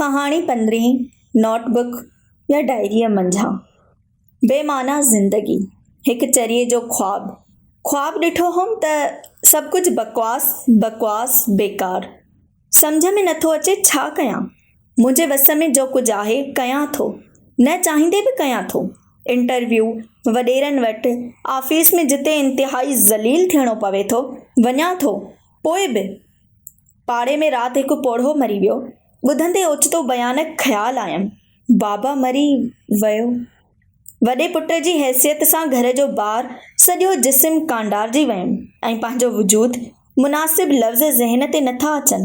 ڪهاڻي پندرهين note book يا ڊائريء منجهان. بي معنيٰ زندگي، هڪ چريي جو خواب. خواب ڏٺو هوم ته سڀ ڪجهه بڪواس، بڪواس، بيڪار. سمجهه ۾ نٿو اچي ڇا ڪيان؟ منهنجي وس ۾ جو ڪجهه آهي، ڪيان ٿو. نه چاهيندي به ڪيان ٿو. انٽرويو، وڏيرن وٽ، آفيس ۾ جتي انتهائي ذليل ٿيڻو پوي ٿو، وڃان ٿو. پوء به. پاڙي ۾ رات هڪ پوڙهو مري ويو. ٻڌندي اوچتو ڀيانڪ خيال آيم. بابا مري ويو. وڏي پٽ جي حيثيت سان گهر جو بار سڄو جسم ڪانڊارجي ويم ۽ پنهنجو وجود، مناسب لفظ ذهن تي نٿا اچن،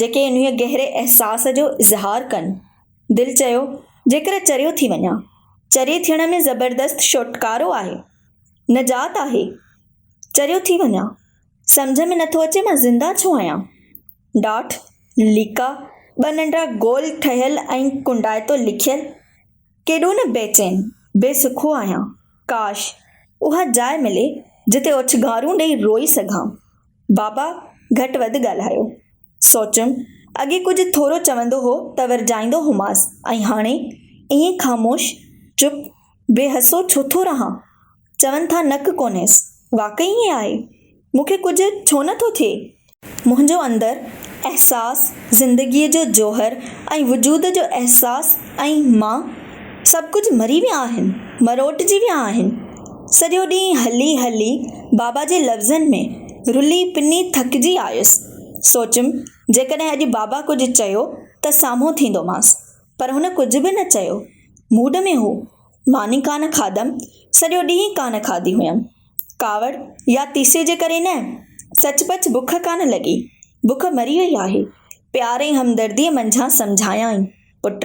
جيڪي انهيء گهري احساس جو اظهار ڪن. دل چيو، جيڪر چريو ٿي وڃان. چريي ٿيڻ ۾ زبردست ڇوٽڪارو آهي. نجات آهي. چريو ٿي وڃان. سمجهه ۾ نٿو اچي مان زنده ڇو آهيان؟ ڊاٺ، ليڪا، ٻه ننڍڙا گول ٺهيل ۽ ڪنڊائتو لکيل، ڪيڏو نه بيچين، بي سکو آهيان. ڪاش! اها جاء ملي، جتي اوڇنگارون ڏئي روئي سگهان. بابا گهٽ وڌ ڳالهايو. سوچيم، اڳي ڪجهه ٿورو چوندو هو ته ورجائيندو هومانس ۽ هاڻي ائين خاموش، چپ، بي حسو ڇو ٿو رهان؟ چون ٿا نڪ ڪونهيس. واقعي ائين آهي؟ مون کي ڪجهه ڇو نه ٿو ٿئي؟ منهنجو اندر، احساس، زندگيء جو جوهر ۽ وجود جو احساس ۽ مان، سڀ ڪجهه مري ويا آهن، مروٽجي ويا آهن. سڄو ڏينهن هلي هلي بابا جي لفظن ۾ رلي پني ٿڪجي آيس. سوچيم، جيڪڏهن اڄ بابا ڪجهه چيو ته سامهون ٿيندومانس. پر هن ڪجهه به نه چيو. موڊ ۾ هو. ماني ڪانه کاڌم، سڄو ڏينهن ڪانه کاڌي هيم. ڪاوڙ يا تيسي جي ڪري نه، سچ پچ بک ڪانه لڳي. بک مري وئي آهي. پيار ۽ همدرديء منجهان سمجهايائين، پٽ،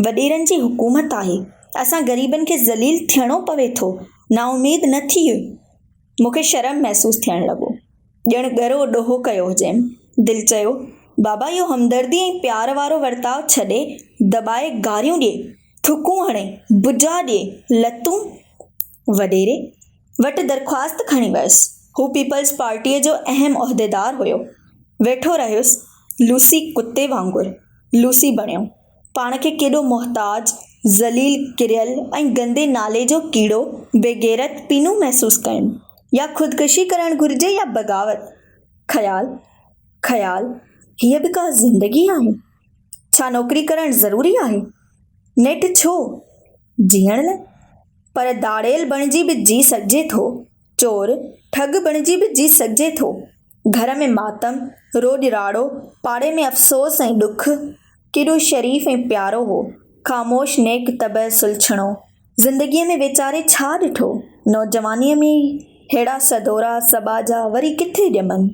وڏيرن جي حڪومت آهي. اسان غريبن کي ذليل ٿيڻو پوي ٿو. نااميد نه ٿيء. مون کي شرم محسوس ٿيڻ لڳو. ڄڻ ڳرو ڏوهه ڪيو هجيم. دل چيو، بابا اهو همدردي ۽ پيار وارو ورتاء ڇڏي، دٻائي گاريون ڏي، ٿڪون هڻي، بجا ڏي، لتون. وڏيري وٽ درخواست کڻي ويس. هو پيپلز پارٽيء جو اهم عهديدار هيو. ويٺو رهيس، لوسي ڪتي وانگر لوسي بڻيو. پاڻ کي ڪيڏو محتاج، ذليل، ڪريل ۽ گندي نالي جو ڪيڙو، بيغيرت، پينو محسوس ڪيم. يا خودڪشي ڪرڻ گهرجي يا بغاوت. خيال، خيال، هيء به ڪا زندگي آهي؟ ڇا نوڪري ڪرڻ ضروري آهي؟ نيٺ ڇو؟ جيئڻ لاء؟ پر ڌاڙيل بڻجي به جي سگهجي ٿو، چور، ٺڳ بڻجي به جي سگهجي ٿو. گهر ۾ ماتم، روڄ راڙو، پاڙي ۾ افسوس ۽ ڏک. ڪيڏو شريف ۽ پيارو هو، خاموش نيڪ طبع سلڇڻو. زندگيء ۾ ويچاري ڇا ڏٺو؟ نوجوانيء ۾ ئي ههڙا سدورا، سٻاجها وري ڪٿي ڄمن؟